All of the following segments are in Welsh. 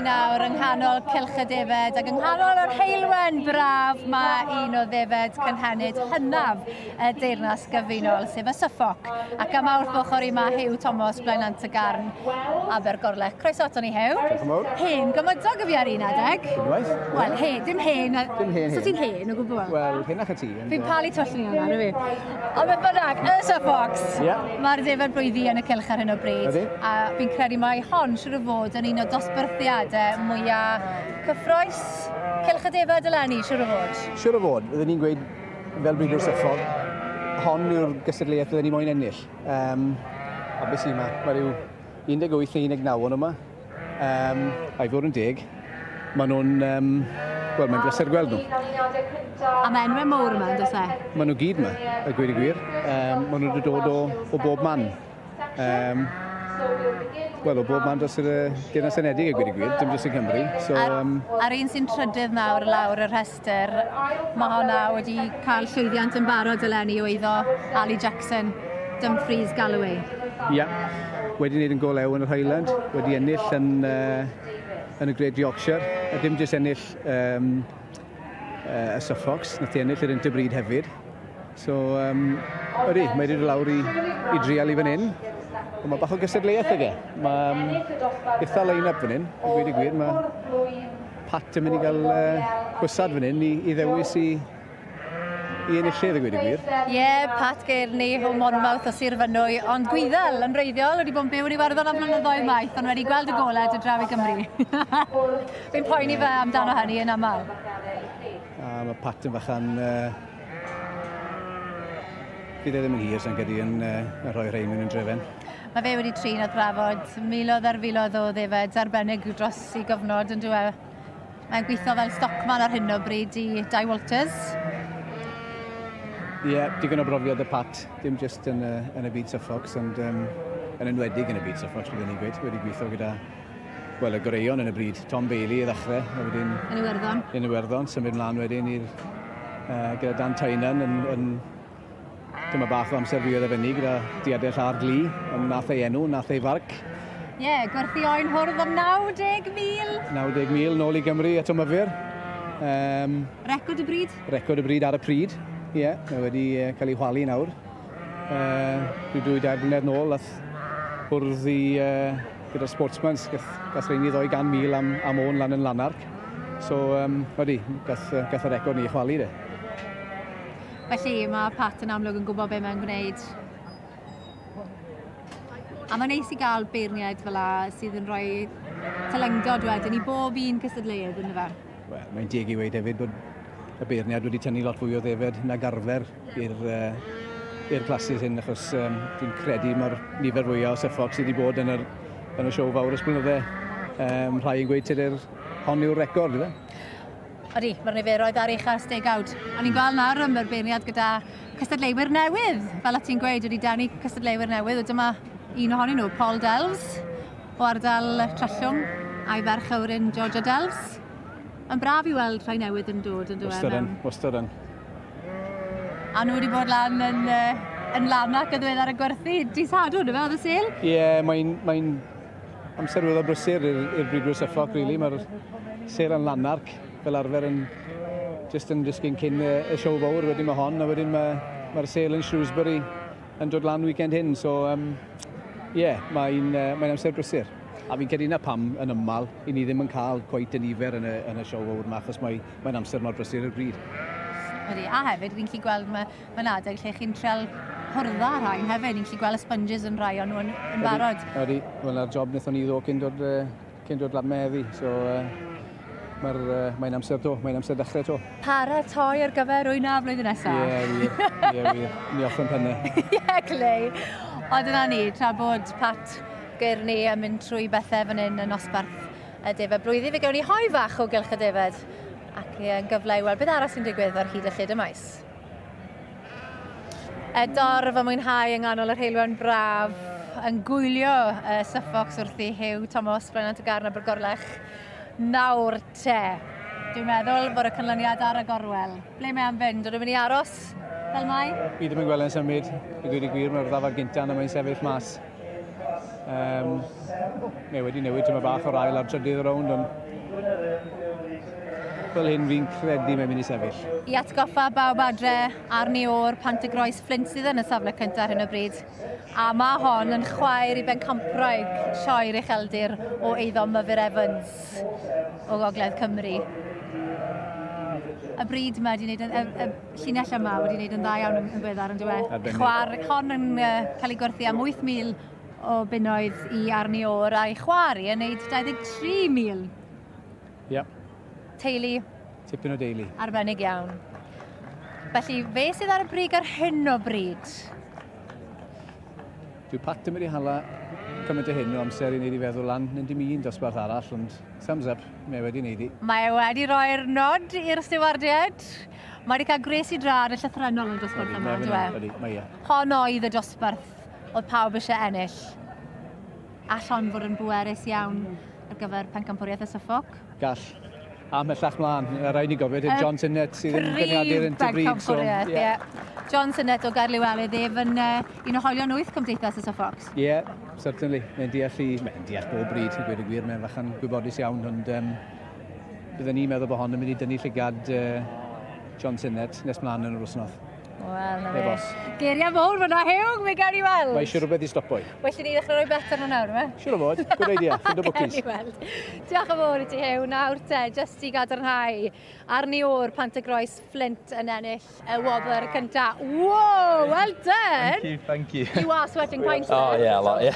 nawr yng nghanol Cylch y Defed ac yng nghanol yr heulwen braf mae un o ddefed cynhenid hynaf y Deyrnas Gyfunol, sef y Suffolk. Ac am awr f'ochr i mae Huw Thomas, Blaenant y Garn, Abergorlech. Croeso ato ni, Huw. Diolch yn fawr. Hen gymydog y fi ar un adeg. Unwaith. Wel, hen, dim hen. Dim hen, hen. So ti'n hen o gwbl? Wel, henach y ti. Fi'n palu twll ni hwnna, rwy fi. Ond beth bynnag, y Suffolks. Ie. Mae'r ddefed blwyddi yn y cylch ar hyn o bryd. Ydi. A fi'n credu mai hon siwr o fod yn un o dosbarthiadau mwyaf cyffroes cylch y defed eleni, siwr o fod. Siwr o fod, fydden ni'n gweud fel bridwr Suffolk, hon yw'r gystadleuaeth fydden ni moyn ennill. Um, a beth sy'n yma? Mae rhyw 18 neu 19 o'n yma. Um, a i fod yn deg, maen nhw'n... Um, Wel, mae'n bleser gweld nhw. A mae enwau mowr yma, yn does e? Maen nhw gyd yma, a gweud y gwir. Um, maen nhw wedi dod o, o bob man. Um, Wel, o bob man dros yr Deyrnas Unedig, a gweud y gwir, dim jyst yn Cymru. So, um... A'r un sy'n trydydd nawr lawr y rhestr, mae honna wedi cael llwyddiant yn barod eleni o eiddo Ali Jackson, Dumfries Galloway. Ia, yeah. wedi wneud yn go lew yn yr Highland, wedi ennill yn, uh, yn y Great Yorkshire, a dim jyst ennill um, uh, y Suffolks, nath i ennill yr Interbreed hefyd. So, um, ydy, mae wedi dod lawr i, i drial i fan hyn. Ond mae bach o gystadleuaeth ag e. Mae um, eitha line-up fan hyn, i gweud y gwir. Mae Pat yn mynd i gael uh, chwysad fan hyn i, i ddewis i, i enillydd, i gweud y gwir. Ie, yeah, Pat Geirni o Monmouth o Sir Fynwy, ond Gwyddel yn wreiddiol, wedi bod yn byw yn Iwerddon am flynyddoedd maith, ond wedi gweld y golau dy draw i Gymru. Fi'n poeni fe amdano hynny yn aml. A mae Pat yn fachan... Uh, fydd e ddim yn hir, sa'n credu, yn, uh, yn rhoi rhai mewn yn drefen. Mae fe wedi trin a thrafod miloedd ar filoedd o ddefed arbennig dros i gyfnod yn dweud. Mae'n gweithio fel stockman ar hyn o bryd i Dai Walters. Ie, yeah, digon o brofiad y Pat, dim jyst yn y, yn y byd Suffolks, ond um, yn enwedig yn y byd Suffolks, byddwn ni'n gweud, wedi gweithio gyda wel, y goreuon yn y bryd. Tom Bailey i ddechrau, a wedyn... Yn Iwerddon. Yn Iwerddon, symud mlaen wedyn i'r... Uh, gyda Dan Tynan yn, yn dyma bach o amser fuodd e fyny gyda diadell ar gli, ond nath ei enw, nath ei farc. Ie, yeah, gwerthu oen hwrdd am 90,000. 90,000 nôl i Gymru eto myfyr. Um, record y bryd? Record y bryd ar y pryd, ie. Yeah, mae wedi cael ei chwalu nawr. Uh, rhyw dwy dair blynedd nôl, ath hwrdd i uh, gyda'r Sportsmans, gath, gath rheini 200,000 am, am ôn lan yn Lanark. So, um, odi, gath, gath y record ni chwalu de. Felly, mae Pat yn amlwg yn gwybod beth mae'n gwneud. A mae'n neis i gael beirniaid fel la sydd yn rhoi telyngdod wedyn i bob un cystadleuedd yn fe. Wel, mae'n deg i weud hefyd bod y beirniad wedi tynnu lot fwy o ddefed nag arfer i'r uh, i'r classes hyn, achos um, dwi'n credu mae'r nifer fwyaf o Suffolk sydd wedi bod yn, yr, yn y siow fawr ers blynydde. Um, rhai yn gweud tydi'r hon yw'r record, yfe? Odi, mae'r niferoedd ar eich ers degawd. O'n i'n gweld nawr ym beirniad gyda cystadleuwyr newydd. Fel o ti'n gweud, wedi denu cystadleuwyr newydd. O dyma un ohonyn nhw, Paul Delves, o ardal Trallwng, a'i ferch Ewrin Georgia Delves. Mae'n braf i weld rhai newydd yn dod yn dod. Wastad yn, wastad yn. A nhw wedi bod lan yn, yn Lanark yn ddiweddar yn gwerthu dydd Sadwrn, ife, oedd y sêl? Ie, yeah, mae'n mae amser weddol brysur i'r bridwyr Suffolk, really. Mae'r sêl yn Lanark fel arfer yn just yn disgyn cyn y, y siow fawr, wedyn mae hon, a wedyn mae'r mae sêl yn Shrewsbury yn dod lan weekend hyn. So, um, yeah, mae'n uh, mae amser brysur. A fi'n credu na pam yn ymal, i ni ddim yn cael cweit y nifer yn y, yn y siow fawr yma, achos mae'n mae amser mor brysur i'r bryd. Ydy, a hefyd, fi'n gallu gweld mae, mae'n adeg lle chi'n trial hwrdda rhain hefyd, ni'n gallu gweld y sponges yn rhai o'n nhw yn, yn barod. Ydy, wel na'r job wnaethon ni ddo cyn dod, cyn dod lan meddi, so uh, mae'r, uh, mae'n amser to, mae'n amser dechrau to. Paratoi ar gyfer wyna flwyddyn nesaf. Ie, yeah, wir, ie, yeah, wir. Ni off yn pennau. Ie, yeah, Clay. Ond dyna ni, tra bod Pat Gurney yn mynd trwy bethau fan hyn yn nosbarth y defed blwyddi, fe gewn ni hoi fach o gylch y defed ac yn gyfle i weld beth arall sy'n digwydd ar hyd y lled y maes. Y dorf yn mwynhau yng nghanol yr heulwen braf yn gwylio y Suffolks wrth i Huw Thomas, Blaenant y Garn Abergorlech. Nawr te, dwi'n meddwl bod y canlyniad ar y gorwel. Ble mae am fynd? Ydw i'n mynd i aros fel mae? Fi ddim yn gweld e'n symud. I gweud y gwir, mae'r ddafad gyntaf yna mae'n sefyll mas. Mae wedi newid tyma bach o'r ail a'r trydydd rownd, ond fel hyn fi'n credu mae'n mynd i sefyll. I atgoffa bawb adre, Arni O'r Pant-y-groes Fflint sydd yn y safle cyntaf ar hyn o bryd. A mae hon yn chwaer i bencampwraig sioe'r ucheldir o eiddo Myfyr Evans o Gogledd Cymru. Y bryd yma wedi wneud, y llinell yma wedi wneud yn dda iawn yn ddiweddar yn dweud. Chwaer hon yn cael ei gwerthu am 8,000 o bunnoedd i Arni O'r a'i chwaer i yn wneud 23,000. Ie. Yeah. Teulu. Tipyn o deulu. Arbennig iawn. Felly, fe sydd ar y brig ar hyn o bryd? Dwi Pat yn mynd i hala cymaint o hyn o amser i wneud i feddwl lan yn dim un dosbarth arall, ond thumbs up, mae wedi wneud i. Mae e wedi rhoi'r nod i'r stiwardiaid. Mae wedi cael gwres i drad y llythrennol yn dosbarth yma, on'd yw e? Ydy, mae e. Hon oedd y dosbarth oedd pawb eisiau ennill. All hon fod yn bwerus iawn ar gyfer pencampwriaeth y Suffolk? Gall. A mhellach mlaen, rhaid ni gofio, John Sinnett sydd yn beirniadu'r Interbreed. So, yeah. Yeah. John Sinnett o Gaerliwelydd, ef yn un o hoelion wyth Cymdeithas y Suffolks. Ie, yeah, certainly. Mae'n deall i, mae'n deall bob bryd, i gweud y gwir, mae'n fachan gwybodus iawn, ond bydden ni'n meddwl bod hon yn mynd i dynnu llygad John Sinnett nes mlaen yn yr wythnos. Wel, na fe. Geiriau mowr fyna, Hugh, mi gawn ni weld. Mae eisiau rhywbeth i stopo i. Well i ni ddechrau rhoi bet arno nawr, yma? Siwr o fod, good idea, ffindo bookies. Gawn ni weld. Diolch yn fawr i ti, Hugh. Nawr te, jyst i gadarnhau, Arni O'r Pant-y-groes Fflint yn ennill y wobr cynta. Whoa, well done! Thank you, thank you. You are sweating pints Oh, yeah, a lot, yeah.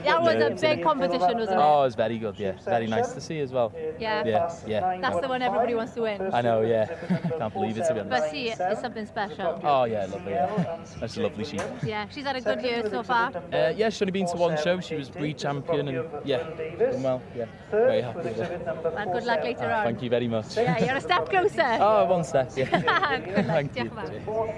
That was a big competition, wasn't it? Oh, it was very good, yeah. Very nice to see as well. Yeah. Yeah. That's the one everybody wants to win. I know, yeah. Can't believe it, to be honest. But she is something special. Oh, yeah, lovely, yeah. That's a lovely sheep. Yeah, she's had a good year so far. Yeah, she's only been to one show. She was breed champion and, yeah, done well, yeah. Very happy with it. Well, good luck later on. Thank you very much. Yeah, you're a step closer. Oh, one step, yeah. Good luck. Thank you. Diolch yn fawr.